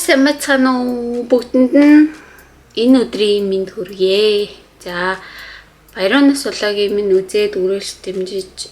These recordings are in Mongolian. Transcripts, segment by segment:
Сайн байцгаана уу, бүгдэнд нь энэ өдрийн мэнд хүргэе. За, Баярунаас vlog-ийг минь үзээд үргэлж дэмжиж,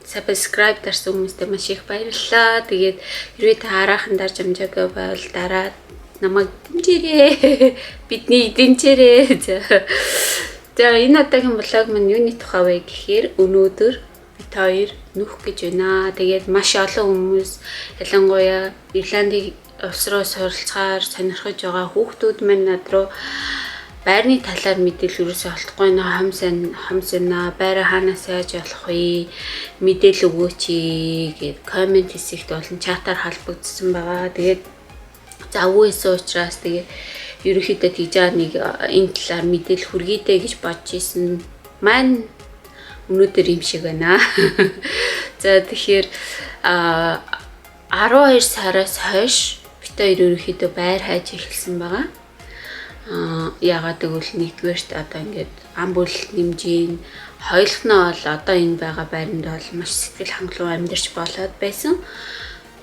subscribe дарсан хүмүүстээ маш их баярлалаа. Тэгээд хэрвээ та хараахан дарж амжаагүй байвал дараад намайг дэмжээрэй. Бидний дэмжээрэй. За. За, энэ удаагийн vlog минь юуны тухай вэ гэхээр өнөөдөр бид хоёр нүүх гэж байна. Тэгээд маш олон хүмүүс, ялангуяа Ирландыг улс руу суралцахаар сонирхож байгаа хүүхдүүд маань над руу байрны талаар мэдээлэл ерөөсөө олдохгүй нэ, хомс хомс байна. Байраа хаанаас яаж олох вэ? Мэдээлэл өгөөч гээд comment хэсэгт болон чатаар холбогдсон байгаа. Тэгээд завгүй байсан учраас тэгээ ерөнхийдөө тэгж байгаа нэг энэ талаар мэдээлэл хүргэе дээ гэж бодож исэн. Маань өнөөдөр юм шиг байна. За, тэгэхээр 12 сараас хойш бид хоёр ерөнхийдөө байр хайж эхэлсэн байгаа. Яагаад гэвэл нэгдүгээрт одоо ингээд ам бүлэлт нэмж гин, хоёулахнаа бол одоо энэ байгаа байранд бол маш сэтгэл хангалуун амьдарч болоод байсан.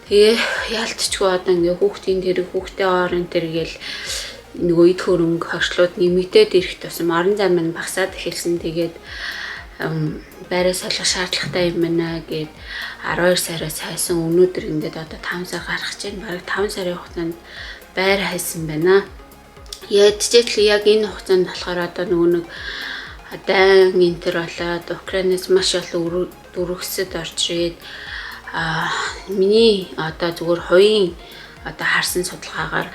Тэгээ яалтчгүй одоо ингээ хүүхдийн тэр хүүхдээ орон тэр гээл нөгөө эд хөрөнгө хөршлүүд нэмэгдээд ирэх тусам орон зай маань багасаад эхэлсэн. Тэгээд байраа солих шаардлагатай юм байна гээд 12 сараас хайсан, өнөөдөр ингээд одоо 5 сар гарах чинь, бараг 5 сарын хугацаанд байр хайсан байна. Ядчил яг энэ хугацаанд болохоор одоо нөгөө нэг дайн энэ тэр болоод Украинаас маш олон дүрвэсэд орж ирээд, миний одоо зүгээр хувийн одоо харсан судалгаагаар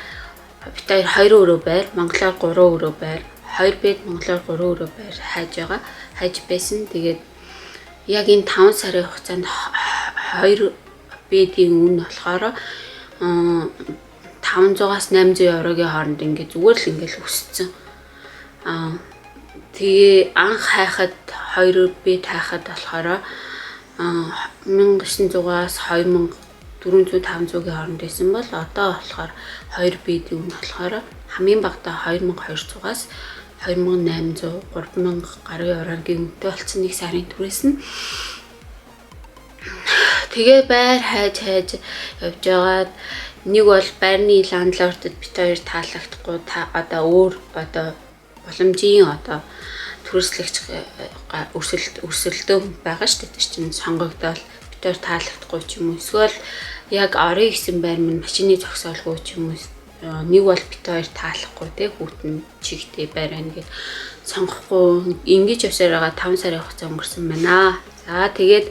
бид хоёр хоёр өрөө байр, монголоор гурван өрөө байр, хоёр bed, монголоор гурван өрөө байр хайж байгаа. Хайж байсан. Тэгээд яг энэ 5 сарын хугацаанд хоёр bed-ийн үн болохоор 500-аас 800 еврогийн хооронд ингээд зүгээр л ингээд өссөн. Тэгээ анх хайхад, хоёр bed хайхад болохоор 1900-аас 2400 500-ийн хооронд байсан бол одоо болохоор хоёр bed-ийн үн болохоор хамгийн багадаа 2200-аас 2800 3000 гаруй еврогийн үнэтэй болсон нэг сарын түрээс нь. Тэгээ байр хайж хайж явж байгаад нэг бол байрны landlord-д бид хоёр таалагдахгүй, та одоо өөр одоо боломжийн одоо түрээслэгч өрсөлд өрсөлдөө байгаа шүү дээ. Тэр чинь сонгогдоол бид хоёр таалагдахгүй ч юм уу. Эсвэл яг орё гэсэн байр минь машины зогсоолгүй ч юм уу. Нэг бол бид хоёр таалахгүй те, хүүтэн чигтэй байр байна гэд сонгохгүй ингэж явсаар байгаа 5 сарын хугацаа өнгөрсөн байна. За, тэгээд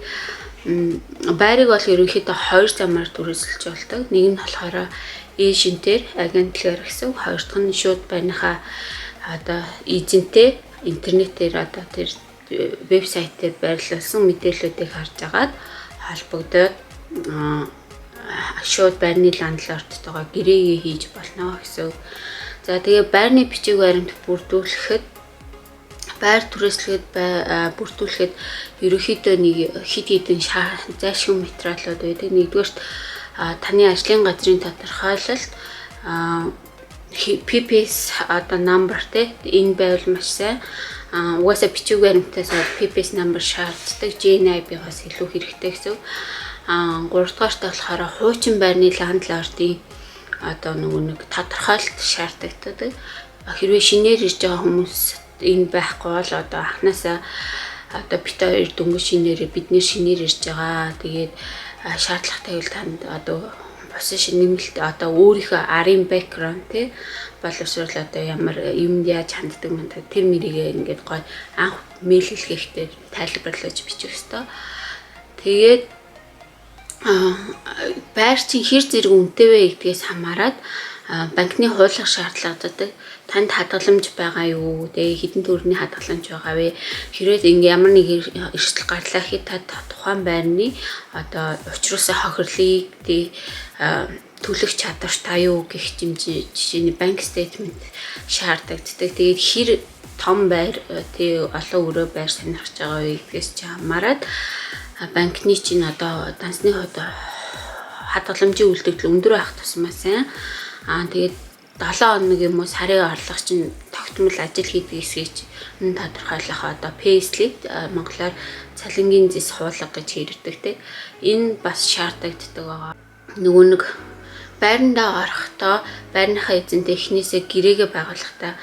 байрыг бол ерөнхийдөө хоёр замаар түрээсэлж болдог. Нэг нь болохоор agent-ээр, агентлагаар гэсэн. Хоёр дахь нь шууд байрныхаа одоо эзэнтэй интернетээр, одоо тэр вебсайт дээр байрлуулсан мэдээллүүдийг харж агаад холбогдоод шууд байрны landlord-тойгоо гэрээгээ хийж болно гэсэн. За, тэгээ байрны бичиг баримт бүрдүүлэхэд, байр түрээслэхэд, бүрдүүлэхэд ерөнхийдөө нэг хэд хэдэн зайлшгүй материалууд байдаг. Нэгдүгээрт таны ажлын газрын тодорхойлолт, PPS одоо number те, энэ байвал маш сайн. Угаасаа бичиг баримтаас бол PPS number шаарддаг. GNIB-гаас илүү хэрэгтэй гэсэн. Гуравдугаарт болохоор хуучин байрны landlord-ын одоо нөгөө нэг тодорхойлолт шаардлагатай. Хэрвээ шинээр ирж байгаа хүмүүс энэ байхгүй бол одоо анханасаа одоо бид хоёр дөнгөж шинээр, бидний шинээр ирж байгаа. Тэгээд шаардлагатай байвал танд одоо бус нэмэлт одоо өөрийнхөө арын background тий, боловсрол, одоо ямар юмд яаж ханддаг манддаг, тэр мэрийгээ ингээд гой анх мэйл хэлгэхдээ тайлбарлаж бичих ёстой. Тэгээд байр чинь хэр зэрэг үнэтэй вэ гэдгээс хамаарат банкны хуулах шаардлагатай, танд хадгаламж байгаа юу? Тэгээ хэдэн төгрөгийн хадгаламж байгаа вэ? Хэрвээ ингээ ямар нэг эрсдэл гарлаа гэхэд та тухайн байрны одоо учруулсан хохирлыг тий төлөх чадвартай юу гэх жишээний bank statement шаардлагатай. Тэгээд хэр том байр тий, олон өрөө байр сонирхож байгаа вэ гэдгээс чи хамаарат банкны чинь одоо дансны хувьд хадгаламжийн үлдэгдэл өндөр байх тусмаа сайн. Тэгээд 7 хоног юм уу сарын орлого чинь тогтмол ажил хийдэг эсэхийг нь тодорхойлох одоо payslip, монголоор цалингийн зэс хуулга гэж хэрэгдэг те. Энэ бас шаардлагатай байгаа. Нөгөө нэг Байрандаа орохдоо байрныхаа эзэнтэй эхнээсээ гэрээгээ байгуулахдаа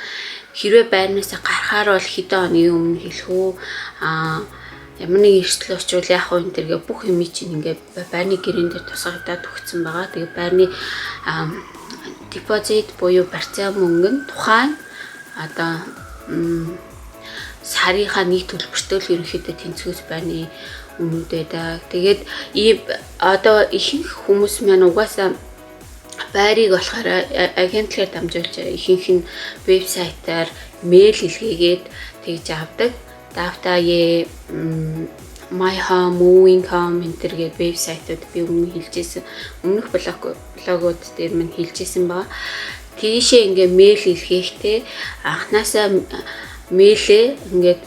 хэрвээ байрнаасаа гарахаар бол хэдэн хоногийн өмнө хэлэх үү, ямар нэг эрсдэл очивол яах вэ энэ тэргээ бүх юм чинь ингээ байрны гэрээн дээр тусгагдаад өгсөн байгаа. Тэгээ байрны депозит буюу барьцаа мөнгө нь тухайн одоо сарынхаа нэг төлбөртэй л ерөнхийдөө тэнцвэрс байрны үнүүд байдаг. Тэгээд ийм одоо ихэнх хүмүүс маань угаасаа байрыг болохоор агентлагаар дамжуулж, ихэнх нь вебсайтаар мэйл илгээгээд тэгж авдаг. Davta, My Home, Moving Home энэ тэр гээд вебсайтууд би өмнө хэлжсэн. Өмнөх блогууд дээр минь хэлжсэн байгаа. Тийшээ ингээ мэйл илгээхдээ анханасаа мэйлээ ингээд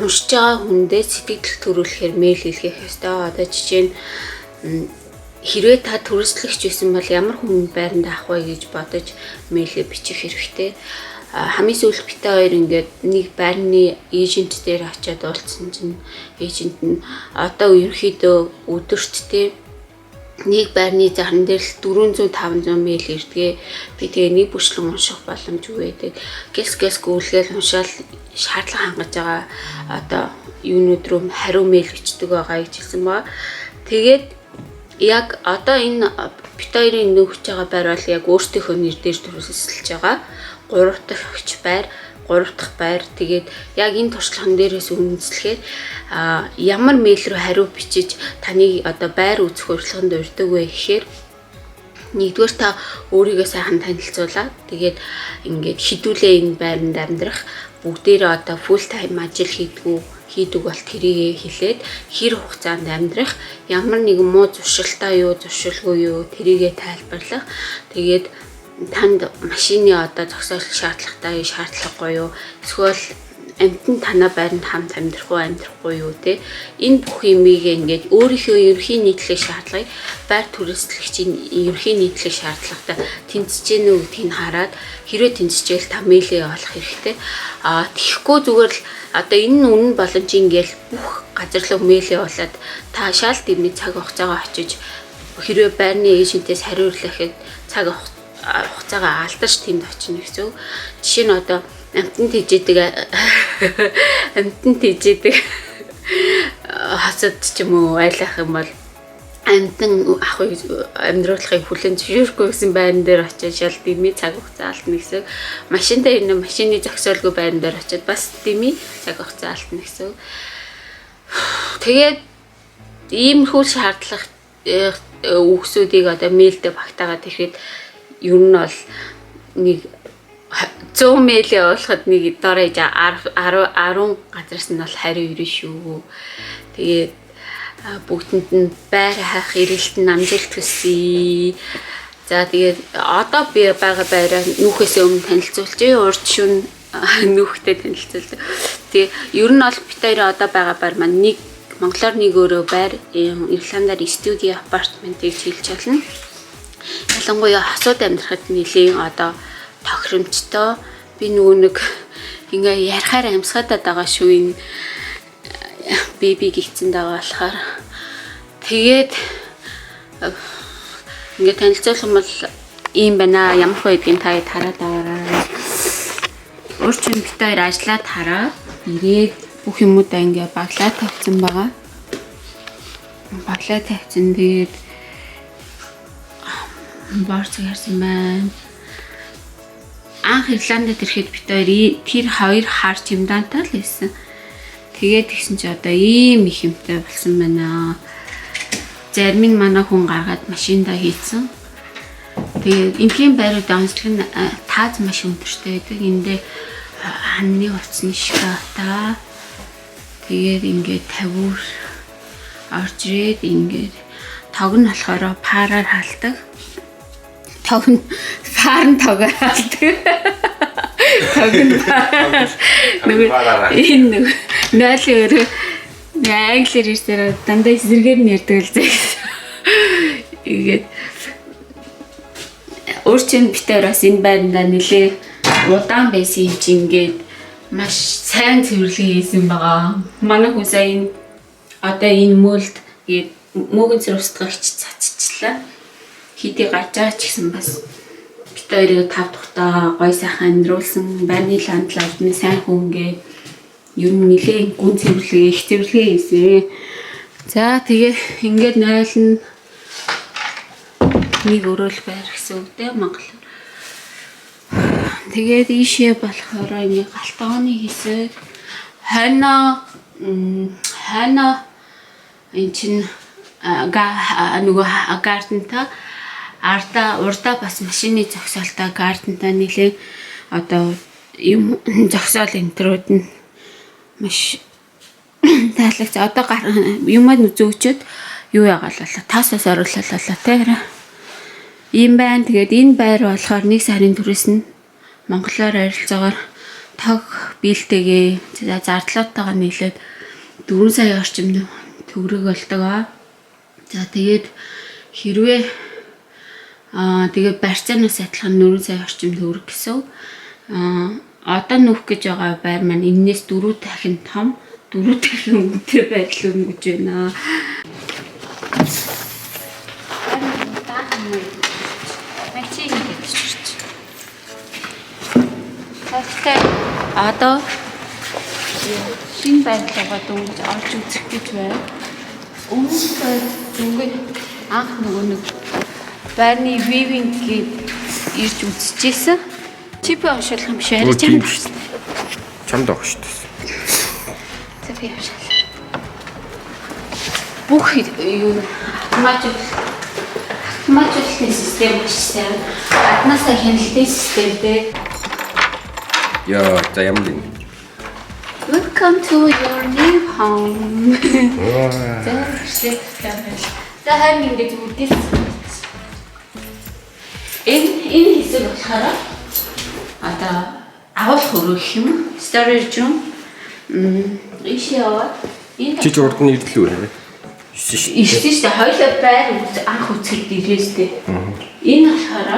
уншиж байгаа хүндээ сэтгэл төрүүлэхээр мэйл илгээх ёстой. Одоо жишээ нь, хэрвээ та түрээслэгч байсан бол ямар хүн байранд авах вэ гэж бодож мэйлээ бичих хэрэгтэй. Хамгийн сүүлд бид хоёр ингээд нэг байрны agent дээр очиад уулзсан чинь agent нь одоо ерөнхийдөө өдөрт те нэг байрны заран дээр л 400 500 мэйл ирдэг. Би тэгээ нэг бүрчлэн унших боломжгүй байдаг. Гэлс гэлс гүйлгээл уншаал шаардлага хангаж байгаа одоо юунууд руу хариу мэйл бичдэг байгаа гэж хэлсэн ба. Тэгээд яг одоо энэ бид хоёрын нөхөж байгаа байр бол яг өөрсдийнхөө нэр дээр түрээсэлж байгаа. Гурав дахь огч байр, гурав дахь байр. Тэгээд яг энэ туршлаган дээрээс үндэслэхээр ямар мэйл рүү хариу бичиж таныг одоо байр үзэх урилганд урьдаг вэ гэхээр, нэгдүгээр, та өөрийгөө сайхан танилцуулаад, тэгээд ингээд хэдүүлээ энэ байранд амьдрах, бүгдээрээ одоо full time ажил хийдгүү хийдэг бол тэрийгэ хэлээд, хэр хугацаанд амьдрах, ямар нэгэн муу зуршилтай юу, зуршилгүй юу, тэрийгэ тайлбарлах. Тэгээд танд машины одоо зогсоол шаардлагатай юу, шаардлагагүй юу, эсвэл амьтан танаа байранд хамт амьдрах уу, амьдрахгүй юу те, энэ бүх юмыг ингээд өөрийнхөө ерөнхий нийтлэг шаардлагыг байр түрээслэгчийн ерөнхий нийтлэг шаардлагатай тэнцэж гэнэ үү гэдгийг хараад, хэрвээ тэнцэжэл та мэйлээ явуулах хэрэгтэй. А тэгэхгүй зүгээр л одоо энэ нь үнэн боломж ингээл бүх газар руу мэйл явуулаад та шал дэмий цаг хугацаагаа очиж, хэрвээ байрны agent ээс хариу ирлэхэд цаг хугацаагаа алдаж тэнд очино гэсэн үг. Жишээ нь, одоо амьтан тэжээдэг хосод ч юм уу айлах юм бол амьтан авахыг, амьдруулахыг хүлээн зөвшөөрөхгүй гэсэн байран дээр очиж шал дэмий цаг хугацаа алдна гэсэн. Машинтай ирнэ, машины зогсоолгүй байран дээр очиод бас дэмий цаг хугацаа алдна гэсэн. Тэгээд иймэрхүү шаардлага үгсүүдийг одоо мэйлдээ багтаагаад ирэхэд ер нь бол нэг 100 мэйл явуулахад нэг дор хаяж 10 10 газраас нь бол хариу ирнэ шүү. Тэгээд бүгдэнд нь байр хайх эргэлт нь амжилт хүсье. За, тэгээд одоо би байгаа байраа нүүхээс өмнө танилцуулъя. Урд шүн нүүхтэй танилцуулъя. Тэгээ ер нь бол бид хоёр одоо байгаа байр маань нэг монголоор нэг өрөө байр, Ирландаар studio apartment ыг хэлж чадна. Ялангуяа хосууд амьдрахад нэлийн одоо тохиромжтой. Би нөгөө нэг ингээ ярихаар амьсгаадаад байгаа шүү, энэ baby гихцэн байгаа болохоор. Тэгээд ингээ танилцуулах юм бол ийм байна. Ямар хөө гэдгийг та хараад аваарай. Өөрчн бид хоёр ажиллаад хараад ирээд бүх юмудаа ингээ баглаа тавьсан байгаа. Баглаа тавьсан. Тэгээд борц ярьсан байна. Анх Ирландд ирэхэд бид хоёр тэр хоёр хар чемодантай л байсан. Тэгээд тэгсэн чи одоо ийм их юмтай болсон байна. Зарим нь манай хүн гаргаад машиндаа хийцэн. Тэгээд энэхийн байрууд онцлог нь тааз маш өндөртэй байдаг. Эндээ ханны хувцсны шкафта. Тэгээд ингээд тавиур орж ирээд, ингээд тог нь болохоор параар хаалдаг. Тог нь паар нь тогоор хаалдаг. Тог нь параар. Нөгөө энэ нөгөө нойлын өрөө англиар ирсээр дандаа эсрэгээр нь ярьдаг л зэ. Тэгээд өөр чинь бид хоёр бас энэ байрандаа нилээ удаан байсан юм чи ингээд маш сайн цэвэрлэг хийсэн байгаа. Манай хүн сая энэ одоо энэ мөлд гээд мөөгөнцөр устгагч цацчихлаа. Хэдий гарч байгаа ч гэсэн бас бид хоёрыг тав тухтаа гой сайхан амьдруулсан байрны landlord нь сайн хүн гээ ер нь нилээн гүн цэвэрлэгээ, их цэвэрлэгээ хийсэн. За, тэгээ ингээд 0 нь нэг өрөөл байр гэсэн үг дээ Монгол. Тэгээд ийшээ болохоор ингээ галтгооны хэсэг, хойноо эн чин нөгөө garden тай, арда урдаа бас машины зогсоолтой, garden тай, нэлээд одоо юм зогсоол энтрүүд нь маш таалагч. Одоо юмаа зөөчөөд юу яагаалаа, таасаас оруулалаа те. Ийм байна. Тэгээд энэ байр болохоор нэг сарын түрээс нь монголоор ойролцоогоор тог bill тэйгээ зардлаатайгаа нийлээд 4 сая орчим төгрөг болдог. За, тэгээд хэрвээ тэгээд барьцаанаас адилхан 4 сая орчим төгрөг гэсэн. Одоо нүүх гэж байгаа байр маань энээс 4 дахин том, 4 дахин үнэтэй байдал өнгөж байна. Харин удаан юм. Чи ингэж чирч. Тэгэхээр одоо шинэ байрлалгаа дөнгөж орж үзэх гэж байна. Өмнө дөнгөж анх нөгөө нэг байрны viewing гээд ирж үзчихсэн. Чи би уншуулах юм шиг арай чамд шүү дээ. Чамд авах шүү дээ. За, би уншаал. Бүх юу автоматжуулалтын систем маш сайн. Гаднаасаа хяналтын системтэй. Яа, за, ямар юм. Welcome to your new home. Ваа. За, ирсэн. За, харин ингэж үдээс. Энэ хэсэг болохоор одоо агуулах өрөө гэх юм. Storage room. Ийшээ яваад энэ Чи ч урд нь ирлээ үү? Ирсэн шүү. Ирсэн шүү дээ. Хоёулаа байр анх үзэхэд ирээ шүү дээ. Энэ болохоор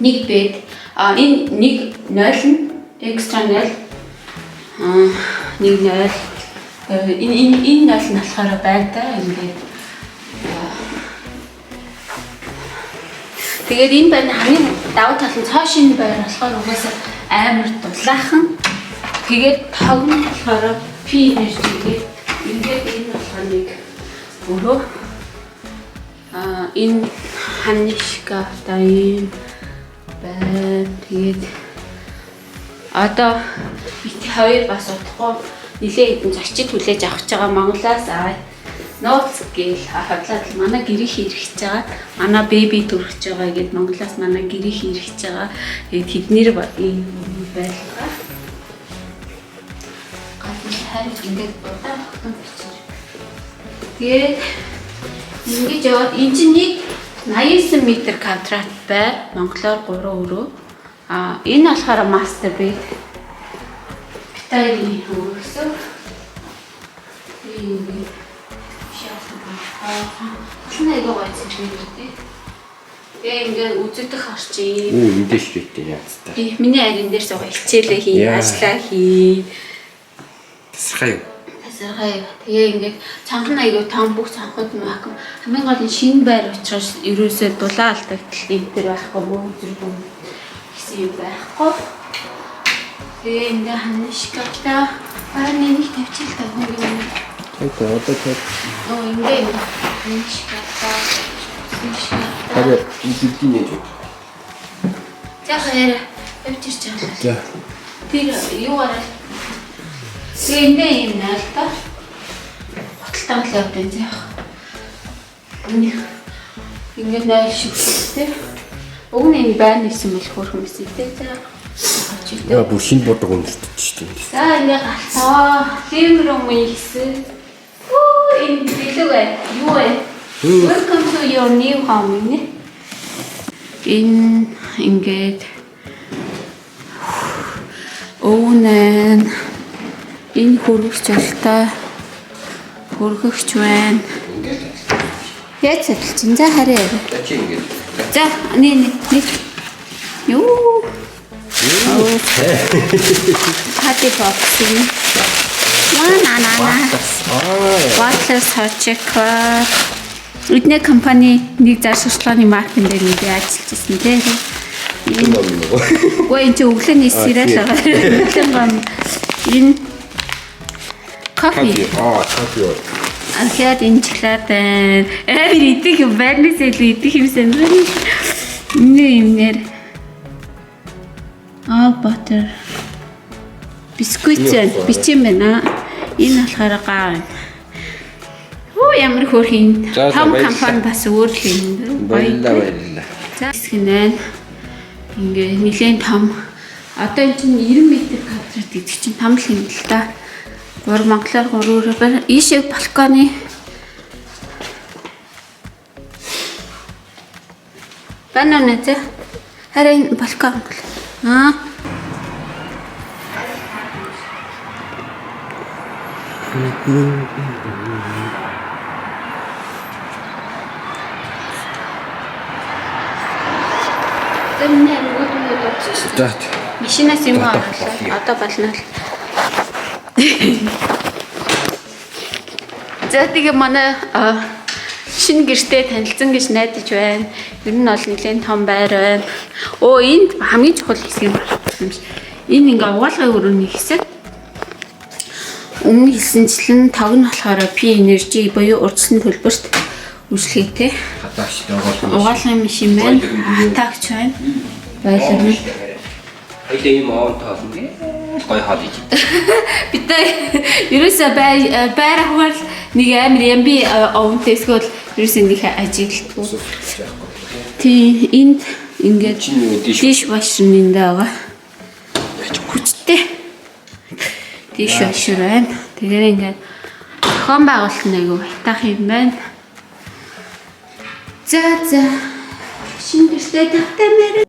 нэг bed. А, энэ нэг 0 нь extra 0. Нэг 0. Энэ 0 нь болохоор байртай ингээд. Тэгээд энэ байрны хамгийн давуу тал нь цоо шинэ байр болохоор угаасаа амар дулаахан. Тэгээд тог нь болохоор P energy гээд ингээд энэ болохоор нэг өрөө. Энэ ханны шкафтай ийм байна. Тэгээд одоо бит хоёр бас удахгүй нилээ хэдэн зочид хүлээж авах гэж байгаа Монголоос, нууц гээл хотлоод манай гэрийнх ирэх гэж байгаа. Манай baby төрөх гэж байгаа гэд Монголоос манай гэрийнх ирэх гэж байгаа. Тэгээд тэднэр ийм байлгаа. Гадна хайр ингээд удаан тогтсон бичир. Тэгээд ингэж яваад энэ чинь нэг 89 метр квадрат байр, монголоор 3 өрөө. А, энэ болохоор master bed. Бид хоёрын өрөөсөө. Тэгээд шаасан байна. Тал нь айгүй гоё зэрэг тий. Тэгээ ингээд үзэгдэх орчин. Үу, эндээ ширээтэй янзтай. Би миний арин дээр суугаа хичээлээ хий, Яа. ажиллаа хий. Тасархай юу? Тасархай. Тэгээ ингээд цонх нь айгүй том, бүх цонход вакуум. Хамгийн гол нь шинэ байр учраас ерөөсөө дулаан алдагдал энэ төр байхгүй, мөн зэрэг юм гэсэн юм байхгүй. Тэгээ ингээ ханна шкафта бараг нэг тавьчих л та хүн юм. Айгүй одоо тэр Оо, ингээ ингээ ханна шкафта. Шкафта. харин эдгээр нэж. За, хоёр явж ирж байгаа. За. Тэр юу гараад. Тэгээ эндээ ийм нойлтой. Гуталтаа л явд энэ яах. Ингээд 0 шигтэй. Уг нь энэ байна гэсэн бол хөөрхөн байсан тий. За. Яа, бүр шинэ бодог өнөртөж шүү дээ. За, ингээ галтаа. Living room хийсэн. Оо, энэ бэлэг бай. Юу вэ? Welcome to your new home гинэ. Энэ ингээд өвнэн энэ хөргөгч болтой, хөргөгч байна. Яаж садалчин? За, харъя. За, чи ингээд. За, нэг нэг нэг. Юу? Party box юм. На на на на. Аа. Water hot chocolate. Эдний компани нэг зар сурталчилгааны маркетинг дээр нэг ажиллаж байсан тийм. Энэ ном юм уу? Үгүй энэ чинь өглөөний cereal тий. байгаа. Өглөөний гом. Энэ кофе. Аа, кофе. Анхиад энэ шоколад байна. Амар идэх юм байрнаас илүү идэх юм сонирхол. Энэ юм нэр. Аа, butter. Бисквит байна. Бичин байна. Энэ болохоор гаа байна. Хөө ямар хөөрхөн. За, за, Том баярлалаа. компани бас өөр л юм. Баярлалаа, баярлалаа. За хэсэг нь байна. Ингээ нилээн том. Одоо энэ чинь 90 м квадрат гэдэг чинь том л юм л та. 3 монголоор 3 өрөө байна. Ийшээ балконы Байна уу нэ? Харин балкон. Аа. Тэр нэр үүднүүд очиж. За. Машинаас юм Одоо оруулаа. болно. Одоо болно л. За тэгээ манай шинэ гэртээ танилцсан гэж найдаж байна. Ер нь бол нэлээд том байр байна. Өө энд хамгийн чухал хэсэг юм байна юм шиг. Энэ ингээ угаалгын өрөөний хэсэг. Өмнө хэлсэнчлэн тог нь болохоор P energy буюу урьдчилан төлбөрт үйлчлэгээтэй. Хатаагч угаалгын. Угаалгын машин байна. Хатаагч байна. Байлаа. Хоёлаа ийм оон тоолно гээ. Гой хоол хийж. Бид нар ерөөсөө бай байр авахар л нэг амар ямби овнтэй эсвэл ерөөсөө нэг ажигладаг. Тий, энд ингээд Чиний юу dish- dishwasher энд байгаа. Хүчтэй. Dishwasher байна. Тэгэхээр ингээд зохион байгуулалт нь айгүй хайтах юм байна. За за. Шинэ гэртээ тавтай морил.